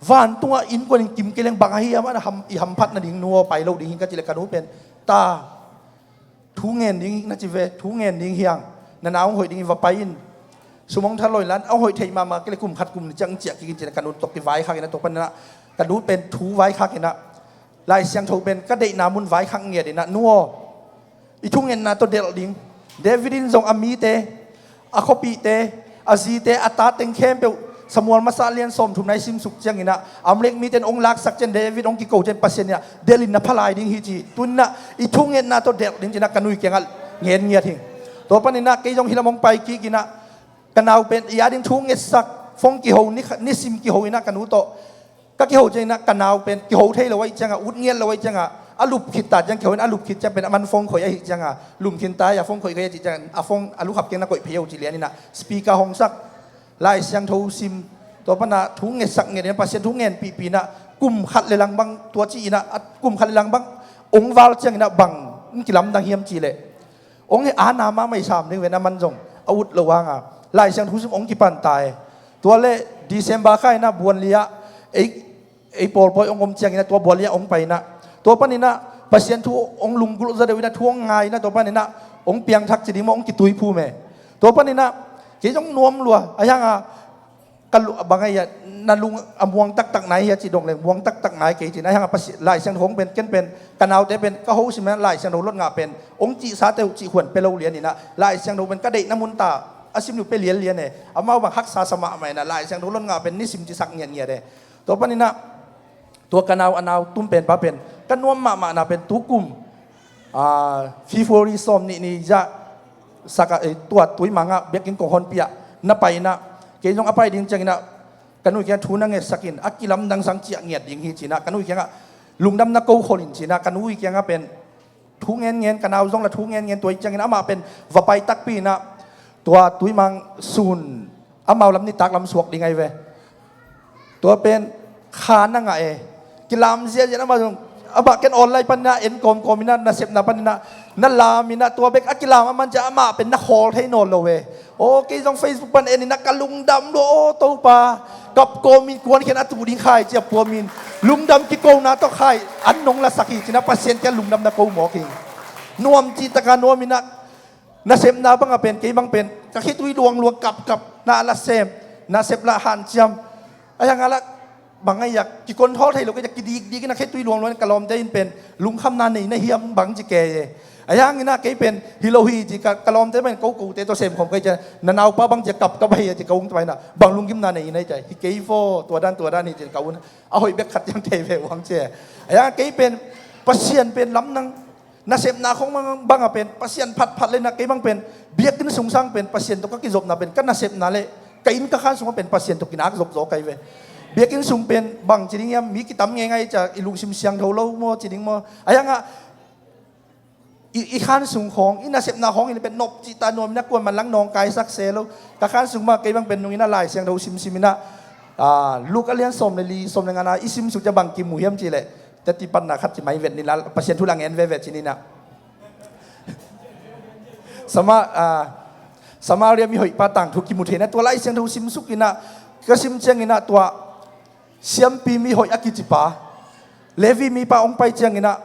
vantungah innkuan in kim kei leng bang ahi hiam, a ham, i hamphat nading, nu aw, pai lo ding hi," ka cih leh ka nu pen, "Ta, thu ngen ding hi na ci ve, thu ngen ding hi hang, na na hong hoih ding hi, va pai in. Sum hong tha lo in la, hong hoih theih mahmah kei leh kum khat kum nih ciang ciah kik in," ci-in ah ka nu tawh kivaikhak in ah, tua panin ah ka nu pen thu vaikhak in ah, Lai Siangtho pen ka deihna mun vaikhak ngiat in ah, "Nu aw, i thungetna tawh delh ding. David in zong a mite, a khuapihte, a zite, a ta teng khempeuh Samuel masa lian sawmthum na i simsuk cianginah Amalek mite in hong laksak ciang David hong kiko ciang Pasian inah delh in na pha lai ding hi ci. Tu inah i thungetna tawh delh ding cinah ka nu kiangah ngen ngiat hi. Tua paninah kei zong hih lam hong pai kik inah ka nau pen i ading thungetsak, phone kiho, ni, nisim kiho inah ka nu tawh ka kiho cianginah ka nau pen kiho thei lo ahih ciangah, ut ngiat lo ahih ciangah, a lup khit ta ciang kiho inah a lup khit ciang pen a man phone khoih ahih ciangah, lum khin ta a phone khoih khoih ahih ciang a phone a lukhap kiang na koih phei o ci lian inah speaker hong sak, Lai Siangtho sim, tua panah thu ngetsak nget inah Pasian thu ngen pihpih inah kum khat le lang bang tua ci inah, a kum khat le lang bang hong val cianginah bang hong kilamdang hiam cih leh, hong he ana mahmah i sam ding ve na man zong a ut lo hanga Lai Siangtho sim hong kipan ta e. Tua le December kha inah Buanli ah ei, ei pawlpawi hong om cianginah tua Buanli ah hong pai inah tua paninah Pasian thu hong lunggulh zaw deuh inah thu hong ngai inah tua paninah hong piangthak ci ding maw hong kitui phum e. Tua paninah kei zong nuam lua a hianga ka lu-, bang a hiat na lung a muang taktak nai hiat ci dong leng muang taktak nai kei cin a hianga Pasi-, Lai Siangtho hong pen ken pen ka naute pen ka ho sim inah Lai Siangtho lot ngah pen hong cihsate uh cih huan pe lo lian inah Lai Siangtho pen ka deihna mun ta a sim uh pe lianlian e. Amau bang haksa sa mahmah inah Lai Siangtho lot ngah pen nisim cisak ngiatngiat e. Tua paninah tua ka nau a nau tum pen pa pen ka nuam mahmahna pen tukum, ah, February sawm nih ni zah saka, eh, tua tuimangah biakinn kong honpiah na pai inah kei zong a pai ding cianginah ka nu kiangah thu na ngetsak in a kilamdang sang ciah ngiat ding hi cinah ka nu kiangah lungdam na ko khol in cinah ka nu kiangah pen thu ngen ngen, ka nau zong la thu ngen ngen tua hi ciangin amah pen va pai takpi inah tua tuimang sun amau lam nitak lam suak ding ahi ve. Tua pen kha na ngah e. Kilam ziahziah amah zong amah ken online pan inah en kawmkawm inah nasepna pan inah na lam inah tua bek a kilam a man ciah amah pen na khawl thei nawn lo e. Aw kei zong Facebook pan en inah ka lungdam lua aw Topa. Kap kawmin kuan khen a tuh ding khai ciah puamin lungdam kikona tawh khai an nong lasak hi cinah Pasian kiang lungdam na ko mawk hi. Nuam cihtaka nuam inah nasepna bangah pen kei bang pen ka khitui luangluang kapkap na la sem nasep lah hanciam a hianga lah bang a hiak kikonthol thei lo kei ciah kidikdik inah khitui luangluang ka lawmte in pen lungkhamna nei na hiam bang ci kei e. A hianginah kei pen hi lo hi ci ka, ka lawmte pen kokote tawh semkhawm kei ciah na naupa bang ciah kapkap ahi a ci ka ung tua inah bang lunggimna nei inah hi ciah hi kei vaw tua dan tua dan hi ci ka un a hoih bek khat ciang thei ve uang ci e. A hianga kei pen Pasian pen lamnang nasepna khong bang, bangah pen Pasian phatphat le na kei bang pen biakinn sung sang pen Pasian tawh ka kizopna pen ka nasepna le ka inn ka khan sungah pen Pasian tawh kinak zopzaw kai ve. Biakinn sung pen bang ci ding hiam mi kitam ngeingai ciah i lungsim siangtho lo maw ci ding maw a hiangah i, i khan sung khawng i nasepna khawng in pen nop cihta nuam inah kuaman lang nawngkaisak se lo. Ka khan sung mah kei bang pen nung inah Lai Siangtho simsim inah, ah, Luka lian sawm le li sawm le ngana i simsuk ciah bang kimu hiam cih leh teti panna khat ci mai vet ni la Pasian thu la ngen veve ci ni inah. Sama, ah, Samaria mihoih pa tangthu kimu thei inah tua Lai Siangtho simsuk inah ka sim cianginah tua siampi mihoih a kicipa Levi mipa hong pai cianginah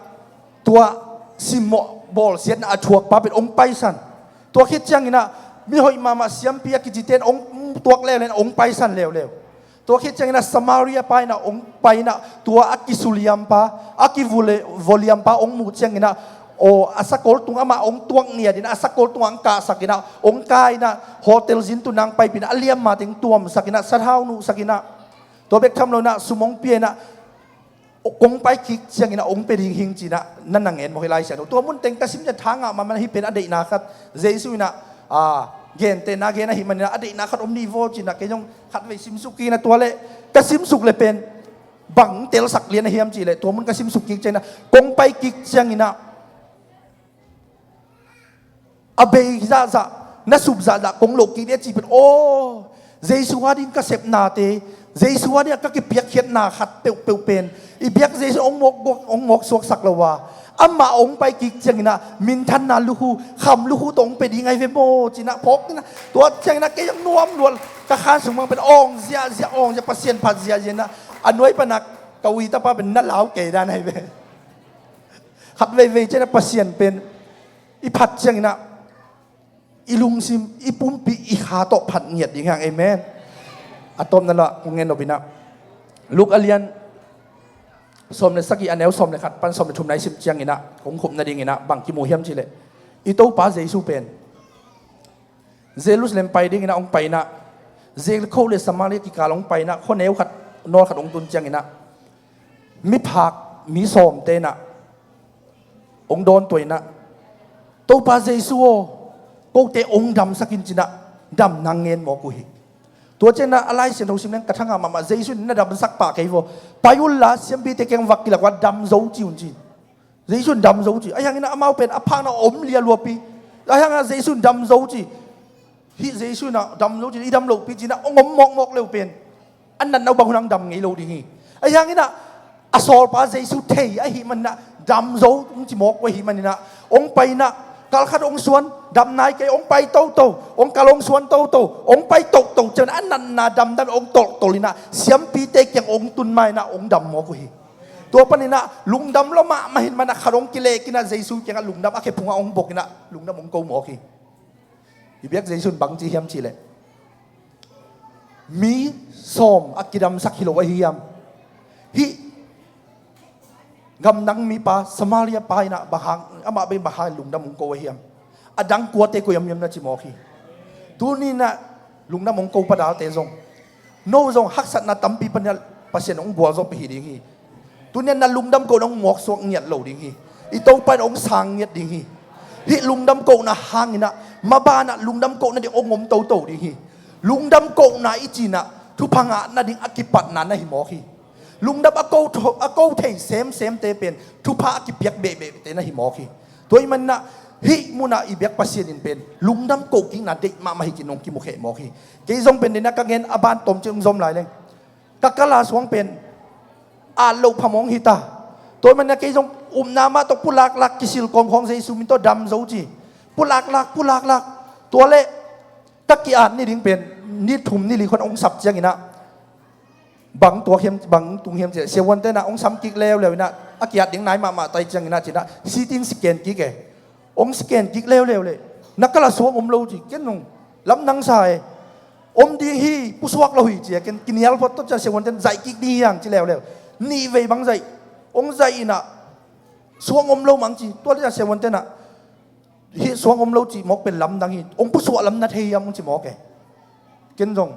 tua simmawh bawlsiatna a thuakpa pen hong paisan. Tua khit cianginah mihoih mahmah siampi a kicite in hong tuak leuleu in hong paisan leuleu. Tua khit cianginah Samaria pa inah hong pai inah tua a kisuliampa a kivole-, voliampa hong muh cianginah aw a sakol tung amah hong tuak ngiat inah a sakol tungah hong kahsak inah hong kai inah hotel zin tunang paipih inah a liamma teng tuamsak inah sathau nuhsak inah tua bek tham lo inah sum hong pia inah kong pai kik cianginah hong pe ding hing cinah na na ngen maw hi Lai Siangtho. Tua mun teng ka sim ciang tha ngah mahmah hi pen a deihna khat Jesu inah, ah, gentehna gen ahih maninah a deihna khat om ni vaw cinah kei zong khatvei simsuk kik inah tua le ka simsuk le pen bang telsak lian a hiam cih leh tua mun ka simsuk kik cianginah kong pai kik cianginah a bei zahzah na sup zahzah kong loh kik dih a cih pen aw Jesu a ding ka sepnate Jesu a ding a ka kipiakkhiatna khat peuhpeuh pen i biak Jesu hong mawk, hong mawk suaksak lo a amah hong pai kik cianginah minthanna lukhu kham lukhu tawh hong pe ding ahi ve maw cinah phawk inah tua cianginah kei hong nuam lual ka khan sung bang pen awng ziahziah awng ziah Pasian phat ziahziah inah a nuai panah ka ui tapa pen na lau kei dan ahi ve. Khat veivei cianah Pasian pen i phat cianginah i lungsim i pumpi i kha tawh phat ngiat ding hiang. Amen. A tawpna lah kong ngen nop inah Luka lian sawm le sagih a neu sawm le khat pan sawm le thumna i sim cianginah kong khupna dinginah bang kimu hiam cih leh i Topa Jesu pen Jerusalem pai dinginah hong pai inah Jericho le Samaria kikal hong pai inah, khuaneu khat, nawl khat hong tun ciang inah, miphak, mi sawmte inah hong dawn tua inah, "Topa Jesu aw, kote hong damsak in," ci inah damna ngen mawk uh hi. Tua ciang inah a Lai Siangtho sim leng ka thangah mahmah, Jesu in na damsak pah kei vaw, pai unla siampite kiang va kilak un, dam zo ci un ci. Jesu in dam zo ci. Ahi hang inah amau pen a phakna om lialuapi. Ahi hang inah Jesu in dam zo ci. Hih Jesu inah dam zo ci, i dam lohpi ci inah hong om mawkmawk leu pen, a natna uh bang hun hang dam ngei lo ding hi. Ahi hang inah a sawlpa Jesu thei ahih man inah dam zo hong ci mawk uh ahih man inah hong pai inah, kal khat hong suan, dam nai kei, hong pai toto, hong kal hong suan toto, hong pai toto ciang inah a natna damdam hong tolhtolh inah siampite kiang hong tun ma inah hong dam mawk uh hi. Tua pan inah lungdam lua mahmah hi man inah khat hong kilek inah Jesu kiangah lungdam a khe phungah hong bok inah lungdam hong ko mawk hi. I biak Jesu in bang ci hiam cih leh, mi sawm a kidamsak hi lo ahi hiam? Hih gamdang mipa, Samaria pa inah bang hang, amah bek bang hang lungdam hong ko ahi hiam? A dang kuate ko hiam hiam na ci mawk hi. Tuni inah lungdam hong ko padalte zong, no zong haksatna tampi pan inah Pasian hong gualzawhpih hi ding hi. Tuni inah na lungdam kohna hong mawksuak ngiat lo ding hi. I Topa in hong sang ngiat ding hi. Hih lungdam kohna hang inah maban ah lungdam kohna ding hong om toto ding hi. Lungdam kohna i cih inah thupha ngah nading a kipatna na hi mawk hi. Lungdam a ko tho-, a ko thei semsemte pen thupha a kipiak behbehte na hi mawk hi. Tua ahih man inah hih munah i biak Pasian in pen lungdam kohkikna deih mahmah hi ci-in hong kimukheh mawk hi. Kei zong pen dena ka gen a ban tawmcik hong zom lai leng, ka kal a suang pen at loh phamawh hong hi ta. Tua ahih man inah kei zong upna mah tawh pulaklak kisil kawmkhawng Jesu min tawh dam zo ci. Pulaklak, pulaklak. Tua leh ka ki-at ni ding pen ni thum ni li khawng hong sap ciang inah, bang tuak hiam, bang tung hiam cih leh, siavuante inah hong sam kik leuleu inah, a ki-at ding nai mahmah ta hi ciang inah ci inah sitin scan kik e. Hong scan kik leuleu leh, na kal a suang om lo ci. Ken zong lamdang sa e. Om ding hi, pusuak lo hi ci e. Ken kinial phot, tua ciang siavuante in zaih kik ding hi hang ci leuleu. Nih vei bang zaih. Hong zaih inah suang om lo mang ci. Tua leh siavuante inah hih suang om lo cih mawk pen lamdang hi, hong pusuah lam na thei hiam hong ci mawk e. Ken zong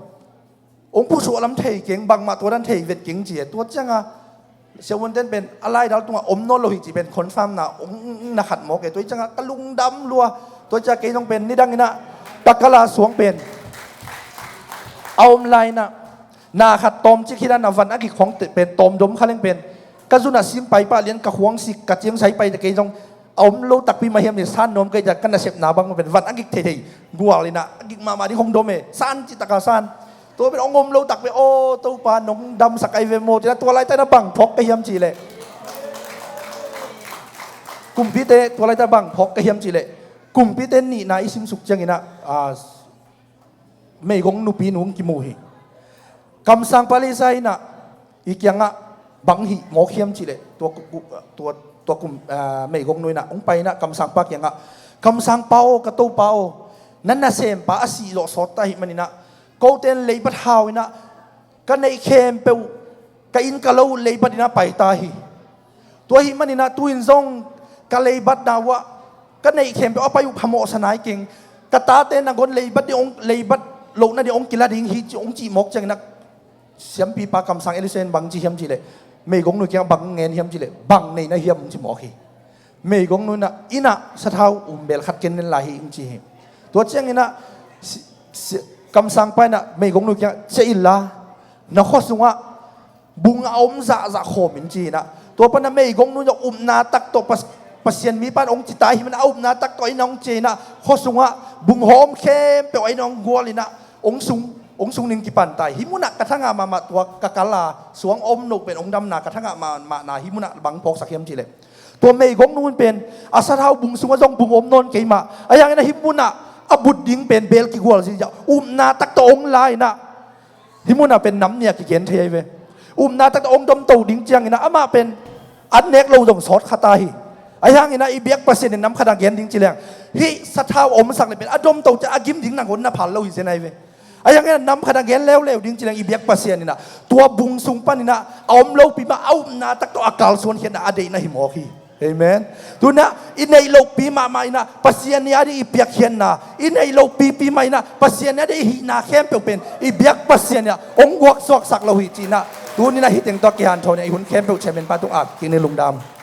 hong pusuah lam thei keng, bangmah tua dan thei vet keng ci e. Tua ciangah siavuante in pen a laidal tungah om nawn lo hi cih pen confirm na hong na khat mawk e. Tua hi ciangah ka lungdam lua. Tua ciangah kei zong pen nidang inah ka kal a suang pen a om lai inah, na khat tawmcik hi dan a van a gik khawng pen tawmdom kha leng pen, ka zun a sim pai pah lian ka khuang sik ka ciang sai pai teh kei zong a om lo takpi mah hiam cih san nuam kei, tua ka nasepna bang pen van a gik theithei gual inah a gik mahmah ding hong dom e. San cih takah san. Tua pen hong om lo takpi, aw Topa nong damsak ahi ve maw ci inah tua laitak inah bang phawk ka hiam cih leh, kumpite, tua laitak bang phawk ka hiam cih leh, kumpite nihna i simsuk ciang inah, ah, meigong nupi nu hong kimu hi. Kamsang palace ah inah i kiangah bang hih mawk hiam cih leh, tua ku-, ku-, tua, tua kum, ah, meigong nu inah hong pai inah kamsangpa kiangah, "Kamsangpa aw, ka topa aw, na nasempa a sih zawh sawt ta ahih man inah kote in leibat hau inah ka neih khempeuh ka inn ka lo leibat inah pai ta hi. Tua ahih man inah tu-in zong ka leibatna uh ah ka neih khempeuh a pai uh phamawhsa nai keng. Ka tate nangawn leibat ding hong, leibat lohna ding hong kila ding hi," ci, hong cih mawk ciang inah siampipa kamsang Elisha in bang ci hiam cih leh, meigong nu kiangah bang ngen hiam cih leh, "Bang nei na hiam?" hong ci mawk hi. Meigong nu inah, "Inn ah sathau umbel khat ken nen lai hi," hong ci hi. Tua ciang inah si-, si-, kamsangpa inah meigong nu kiangah, "Ciah inla, na khua sungah bung a om zahzah khawm in," ci inah. Tua pan inah meigong nu inah upna tak tawh Pas-, Pasian mipa in hong ci ta ahih man inah a upna tak tawh a inn ah hong ciah inah khua sungah bung hawm khempeuh a inn ah hong gual inah hong sung, hong sung ding kipan ta hi. Hih munah ka thangah mahmah, tua ka kal a suang a om loh pen hong damna ka thangah mahmahna hih munah bang phawksak hiam cih leh, tua meigong nu in pen a sathau bung sungah zong bung om nawn kei mah, ahi hang inah hih munah a but ding pen bel kigual ziahziah, upna tak tawh hong la inah, hih munah pen nam nih a kigen thei ahi ve. Upna tak tawh hong domto ding ciang inah amah pen an nek lo zong sawt kha ta hi. Ahi hang inah i biak Pasian in nam khat a gen ding cih leng, hih sathau omsak leh pen a domto ciang a gim ding nangawn na phal lo hi zen ahi ve. Ahi hang inah nam khat a gen leuleu ding cih leng i biak Pasian inah tua bung sung pan inah a om lopi mah a upna tak tawh a kalsuan khiatna a deihna hi mawk hi. Amen. Tuna i neih lohpi mahmah inah Pasian ni a ding i piakkhiatna, i neih lohpipi mah inah Pasian ni a ding i hihna khempeuh pen i biak Pasian inah hong guaksuaksak lo hi cinah, tuninah hih teng tawh kihanthawn inah i hun khempeuh chairman pa tung ap kik ni. Lungdam.